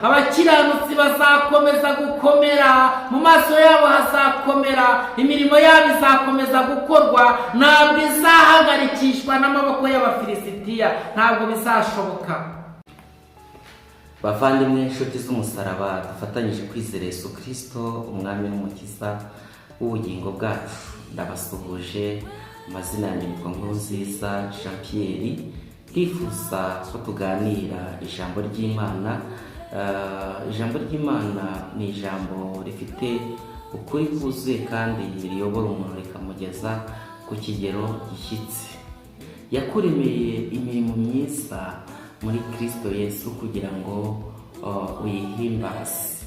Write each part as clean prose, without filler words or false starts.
Abakiranutsi bazakomeza gukomera, mu maso yabo hazakomera, imirimo yabo izakomeza gukorwa, ntabwo izahagarikishwa n'amaboko y'Abafilisitiya, ntabwo bizashoboka. Bavandimwe, inshuti z'umusaraba, dufatanyije kwizera Yesu Kirisito, Umwami n'Umukiza w'ubugingo bwacu, ndabasuhuje. Amazina yanjye yitwa Nkurunziza Jean Pierre. Ndifuza ko tuganira ijambo ry'Imana. Ijambo ry'Imana ni ijambo rifite ukuri kuzuye kandi riyobora umuntu rikamugeza ku kigero gishyitse. Yakuremeye imirimo myiza muri Kirisito Yesu kugira ngo uyihimbaze.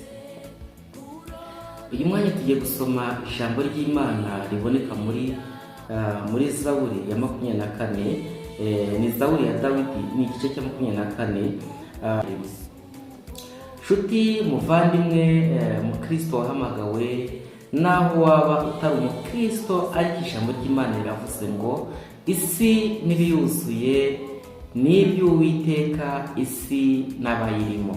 Uyu mwanya tugiye gusoma ijambo ry'Imana riboneka muri Zaburi ya 24. Ni Zaburi ya Dawidi, ni igice cya 24. Nshuti muvandimwe, mukristo wahamagawe, naho waba utari umukristo, ariko ijambo ry'Imana riravuze ngo isi n'ibiyuzuye ni iby'Uwiteka, isi n'abayirimo.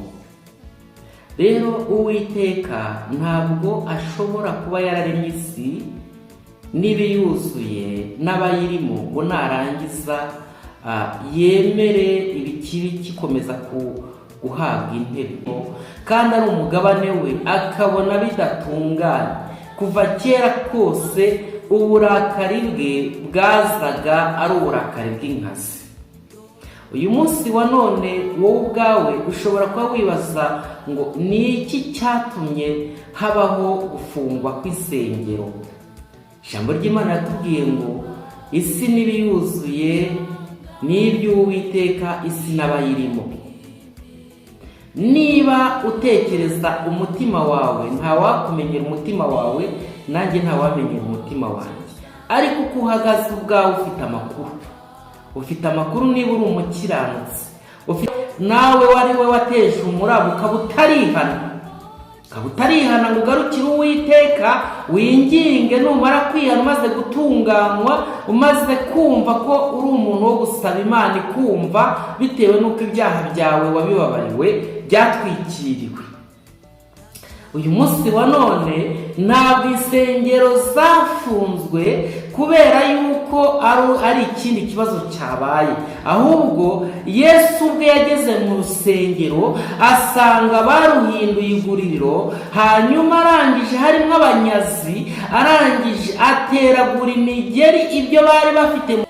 Rero Uwiteka ntabwo ashobora kuba yararemye isi n'ibiyuzuye n'abayirimo ngo narangiza yemere ibikibi kikomeza guhabwa intebe kandi ari umugabane we, akabona bidatunganye. Kuva kera kose uburakari bwe bwazaga ari uburakari bw'inkazi. Uyu munsi wa none wowe ubwawe ushobora kuba wibaza ngo ni iki cyatumye habaho gufungwa kw'insengero? Ijambo ry'Imana yatubwiye ngo isi n'ibiyuzuye ni iby'Uwiteka, isi n'abayirimo. Niba utekereza umutima wawe, ntawakumenyera umutima wawe, nanjye ntawamenyera umutima wanjye, ariko uko uhagaze ubwawe ufite amakuru, ufite amakuru. Niba uri umukiranutsi nawe wari we wateje umuraba, ukaba utarihana ngo ugarukire Uwiteka winginge, numara kwihana, umaze gutunganywa, umaze kumva ko uri umuntu wo gusaba Imana ikumva bitewe n'uko ibyaha byawe wabibabariwe, byatwikiriwe, uyu munsi wa none ntabwo insengero zafunzwe kubera yuko ari ikindi kibazo cyabaye, ahubwo Yesu ubwe yageze mu rusengero asanga baruhinduye iguriro, hanyuma arangije harimo abanyazi, arangije ateragura imigeri ibyo bari bafite.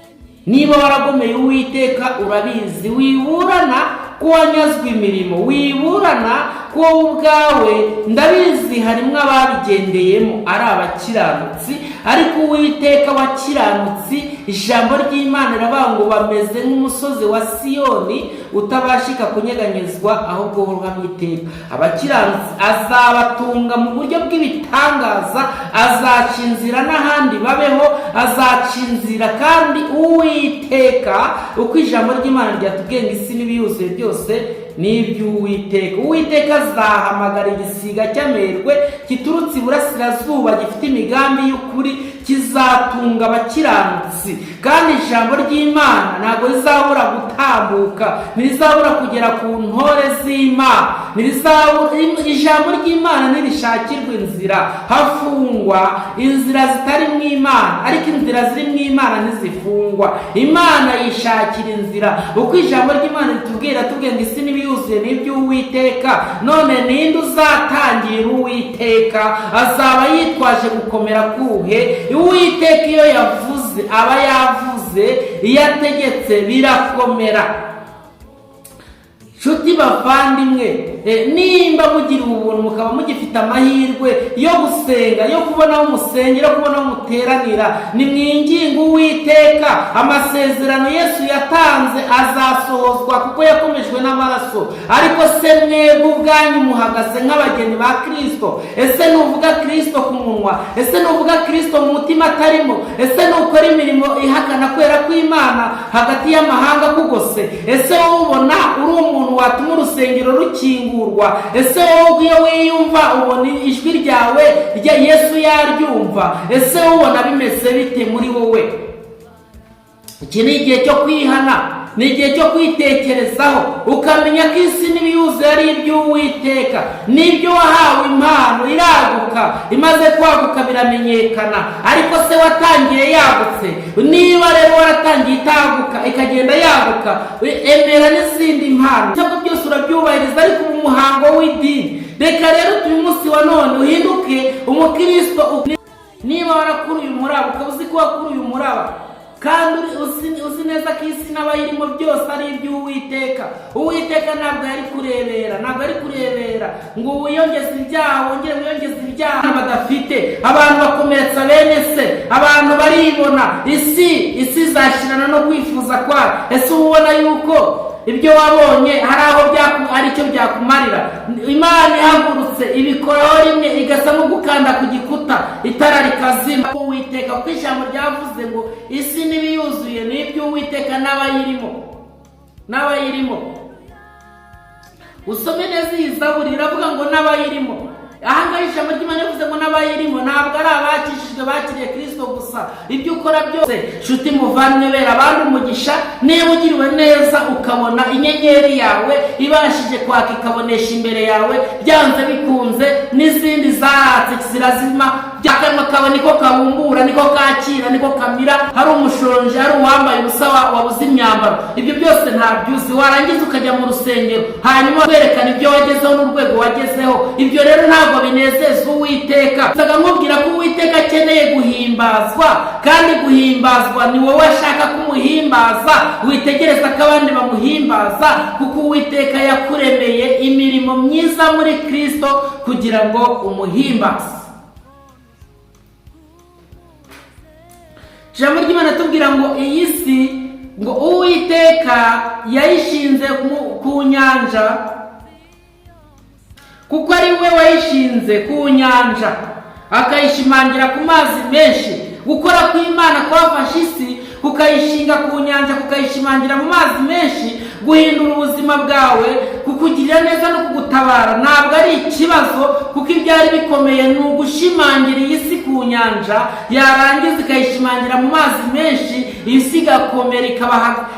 Niba waragomeye Uwiteka, urabizi, wiburana ko wanyazwe imirimo, wiburana ko wowe ubwawe, ndabizi harimo ababigendeyemo ari abakiranutsi, ariko Uwiteka wakiranutsi, ijambo ry'Imana riravuga ngo bameze nk'umusozi wa Siyoni utabashika kunyeganyezwa, ahubwo uhamye iteka. Abakiranutsi azabatunga mu buryo bw'ibitangaza, azaca inzira n'ahandi babeho, azaca inzira. Kandi Uwiteka, uko ijambo ry'Imana ryatubwiye ngo isi n'ibiyuzuye byose ni iby'Uwiteka, Uwiteka azahamagara igisiga cy'amerwe giturutse iburasirazuba, gifite imigambi y'ukuri, kizatunga abakiranutsi. Kandi ijambo ry'Imana ntabwo rizabura gutambuka, ntirizabura kugera ku ntore z'Imana, ijambo ry'Imana ntirishakirwa inzira. Hafungwa inzira zitari mu Imana, ariko inzira ziri mu Imana ntizifungwa. Imana yishakira inzira. Uko ijambo ry'Imana ritubwira, tubwira ngo isi n'ibiyuzuye ni iby'Uwiteka. None ninde uzatangira Uwiteka? Azaba yitwaje gukomera kuhe? Uwiteka iyo yavuze aba yavuze, iyo ategetse birakomera. Nshuti bavandimwe, nimba mugira ubuntu mukaba mugifite amahirwe yo gusenga, yo kubona aho musengera, yo kubona aho muteranira, nimwinginge Uwiteka. Amasezerano Yesu yatanze azasohozwa kuko yakomejwe n'amaraso. Ariko se mwebwe ubwanyu muhagaze nk'abageni ba Kirisito? Ese nuvuga Kirisito ku munwa? Ese nuvuga Kirisito mu mutima atarimo? Ese nukora imirimo ihakana kwera kw'Imana hagati y'amahanga kugose? Ese wowe ubona uri umuntu watuma urusengero rukingurwa? Ese wowe iyo wiyumva ubona ijwi ryawe rya Yesu yaryumva? Ese wowe ubona bimeze bite muri wowe? Iki ni igihe cyo kwihana. Ni igihe cyo kwitekerezaho, ukamenya ko isi n'ibiyuzuye ari iby'Uwiteka, n'ibyo wahawe impano iraguka, imaze kwaguka biramenyekana. Ariko se watangiye yagutse? Niba rero waratangiye itaguka ikagenda yaguka, emera n'izindi mpano. Ibyo byose urabyubahiriza, ariko ubu muhango w'idini. Reka rero uyu munsi wa none uhinduke umukristo. Niba warakuruye umuraba, ukaba uzi ko wakuruye umuraba, kandi uzi neza ko isi n'abayirimo byose ari iby'Uwiteka, Uwiteka ntabwo yari kurebera, ntabwo ari kurebera ngo wiyongeze ibyaha, wongere wiyongeze ibyaha badafite. Abantu bakomeretsa bene se, abantu baribona. Isi izashirana no kwifuza kwayo. Ese uba ubona yuko ibyo wabonye hari aho hari icyo byakumarira? Imana ihagurutse ibikoraho rimwe, igasa nko gukanda ku gikuta, itara rikazima. Uwiteka, kuko ijambo ryavuze ngo isi n'ibiyuzuye ni iby'Uwiteka n'abayirimo, n'abayirimo. Usome neza iyi zaburi, iravuga ngo n'abayirimo. Ahangaha ijambo ry'Imana rivuze ngo n'abayirimo, ntabwo ari abakishijwe bakiriye Kirisito gusa. Ibyo ukora byose, nshuti muvandimwe, bera abandi umugisha. Niba ugiriwe neza ukabona inyenyeri yawe ibashije kwaka, ikabonesha imbere yawe, byanze bikunze n'izindi zaratse zirazima. Akanwa kawe niko kabumbura, niko kakira, niko kamira. Hari umushonji, hari uwambaye ubusa, wabuze imyambaro, ibyo byose ntabyuzi. Warangiza ukajya mu rusengero, hanyuma kwerekana ibyo wagezeho n'urwego wagezeho. Ibyo rero ntabwo binezeza Uwiteka. Nsaga nkubwira ko Uwiteka akeneye guhimbazwa, kandi guhimbazwa ni wowe ashaka kumuhimbaza. Witegereza ko abandi bamuhimbaza, kuko Uwiteka yakuremeye imirimo myiza muri Kirisito kugira ngo umuhimbaze. Ijambo ry'Imana tubwira ngo iyi si, ngo Uwiteka yayishinze ku nyanja, kuko ari we wayishinze ku nyanja, akayishimangira ku mazi menshi. Gukora kw'Imana kwafashe isi kukayishinga ku nyanja, kukayishimangira mu mazi menshi. Guhindura ubuzima bwawe, kukugirira neza no kugutabara ntabwo ari ikibazo, kuko ibyari bikomeye ni ugushimangira iyi si ku nyanja, yarangiza ikayishimangira mu mazi menshi, isi igakomera,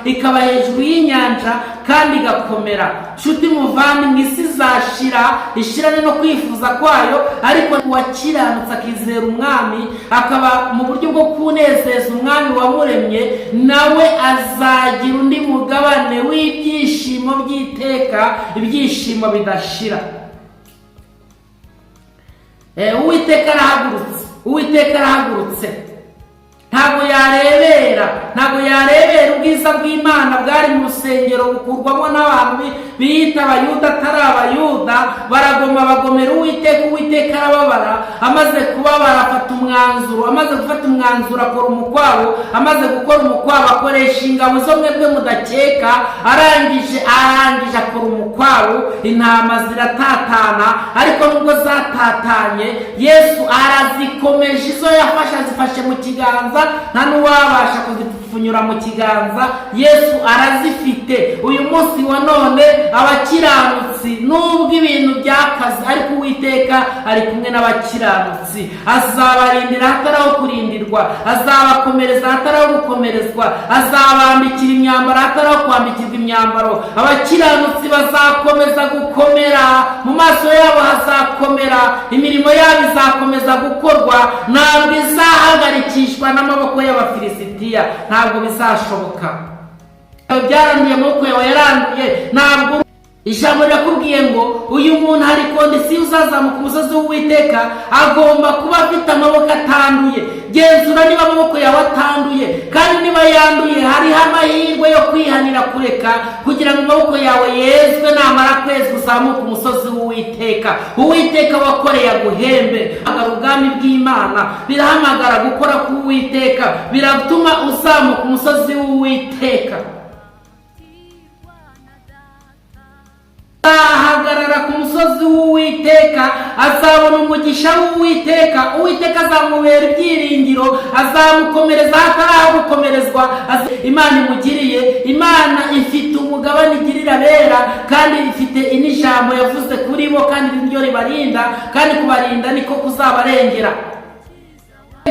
ikaba hejuru y'inyanja kandi igakomera. Nshuti muvandimwe, isi izashira, ishirane no kwifuza kwayo, ariko uwakiranutse akizera Umwami, akaba mu buryo bwo kunezeza Umwami wamuremye, nawe azagira undi mugabane w'ibyishimo by'iteka, ibyishimo bidashira. Uwiteka arahagurutse, Uwiteka arahagurutse. Ntabwo yarebera, ntabwo yarebera. Ubwiza bw'Imana bwari mu rusengero bukurwamo n'abantu biyita Abayuda atari Abayuda. Baragoma, bagomera Uwiteka. Uwiteka arababara. Amaze kubabara afata umwanzuro. Amaze gufata umwanzuro akora umukwabo. Amaze gukora umukwabo akoresha ingabo zo mwebwe mudakeka. Arangije akora umukwabo, intama ziratatana. Ariko nubwo zatatanye, Yesu arazikomeje. Izo yafashe azifashe mu kiganza, nta n'uwabasha kuzipfunyura mu kiganza. Yesu arazifite. Uyu munsi wa none abakiranutsi, nubwo ibintu byakaze, ariko Uwiteka ari kumwe n'abakiranutsi. Azabarindira ahatari aho kurindirwa, azabakomereza ahatari aho gukomerezwa, azabambikira imyambaro ahatari aho kwambikirwa imyambaro. Abakiranutsi bazakomeza gukomera, mu maso yabo hazakomera, imirimo yabo izakomeza gukorwa, ntabwo izahagarikishwa n'amaboko y'Abafilisitiya, ntabwo bizashoboka. Byaranduye, amaboko yawe yaranduye. Ntabwo ijambo rirakubwiye ngo uyu muntu hari condition: uzazamuka umusozi w'Uwiteka agomba kuba afite amaboko atanduye. Genzura niba amaboko yawe atanduye, kandi niba yanduye hariho amahirwe yo kwihanira, kureka kugira ngo amaboko yawe yezwe. Namara kwezwa uzamuke umusozi w'Uwiteka. Uwiteka wakoreye aguhembe. Hamagara ubwami bw'Imana, birahamagara gukora k'Uwiteka, biratuma uzamuka umusozi w'Uwiteka. Azahagarara ku musozi w'Uwiteka, azabona umugisha w'Uwiteka. Uwiteka azamubera ibyiringiro, azamukomereza ahatari aho gukomerezwa. Imana imugiriye, Imana ifite umugabane igirira abera, kandi ifite n'ijambo yavuze kuri bo, kandi niryo ribarinda, kandi kubarinda niko kuzabarengera.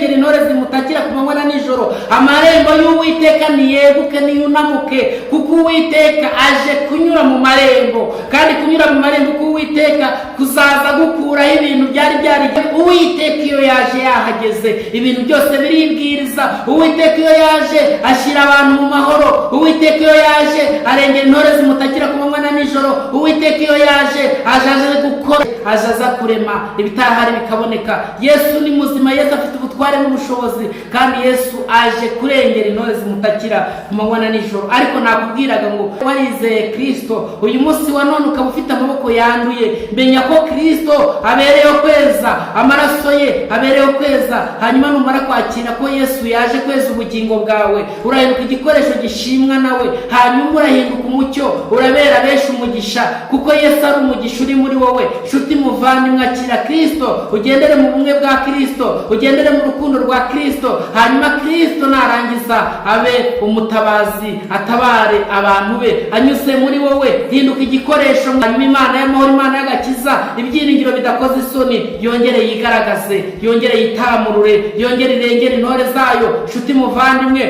Intore zimutakira ku manywa na nijoro. Amarembo y'Uwiteka niyeguke, niyunamuke, kuko Uwiteka aje kunyura mu marembo. Kandi kunyura mu marembo k'Uwiteka kuzaza gukuraho ibintu byari byari. Uwiteka iyo yaje, yahageze, ibintu byose biribwiriza. Uwiteka iyo yaje ashyira abantu mu mahoro. Uwiteka iyo yaje arengera intore zimutakira ku manywa na nijoro. Uwiteka iyo yaje, aje aje gukora, aje aza kurema ibitahari bikaboneka. Yesu ni muzima. Yesu afite ubutware n'ubushobozi, kandi Yesu aje kurengera intore zimutakira ku manywa na nijoro. Ariko nakubwiraga ngo warizeye Kirisito, uyu munsi wa none ukaba ufite amaboko yanduye, menya ko Kirisito abereyeho kweza, amaraso ye abereyeho kweza. Hanyuma numara kwakira ko Yesu yaje kweza ubugingo bwawe, urahinduka igikoresho gishimwa nawe. Hanyuma urahinduka umucyo, urabera benshi umugisha, kuko Yesu ari umugisha uri muri wowe. Nshuti muvandimwe, akira Kirisito, ugendere mu bumwe bwa Kirisito, ugendere mu rukundo rwa Kirisito. Hanyuma Kirisito narangiza abe umutabazi, atabare abantu be anyuze muri wowe. Hinduka igikoresho, hanyuma Imana y'amahoro, Imana y'agakiza, ibyiringiro bidakoze isoni, yongere yigaragaze, yongere yitamurure, yongere irengere intore zayo. Nshuti muvandimwe,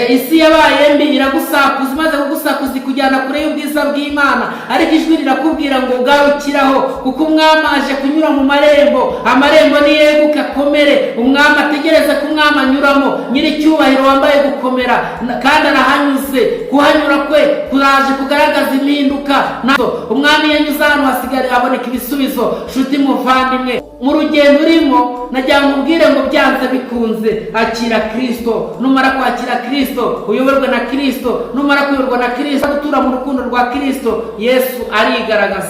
isi yabaye mbi, iragusakuza, imaze kugusakuza ikujyana kure y'ubwiza bw'Imana. Ariko ijwi rirakubwira ngo garukiraho, kuko umwami aje kunyura mu marembo. Amarembo niyeguke, akomere, umwami ategereze ko umwami anyuramo, nyiricyubahiro wambaye gukomera, kandi arahanyuze. Kuhanyura kwe kuraje kugaragaza impinduka. Umwami iyo anyuze ahantu hasigara haboneka ibisubizo. Nshuti muvandimwe, mu rugendo urimo, nagira ngo ubwire ngo byanze bikunze akira Kirisito. Numara kwakira Kirisito, uyoborwe na Kirisito. Numara kuyoborwa na Kirisito, gutura mu rukundo rwa Kirisito, Yesu arigaragaza.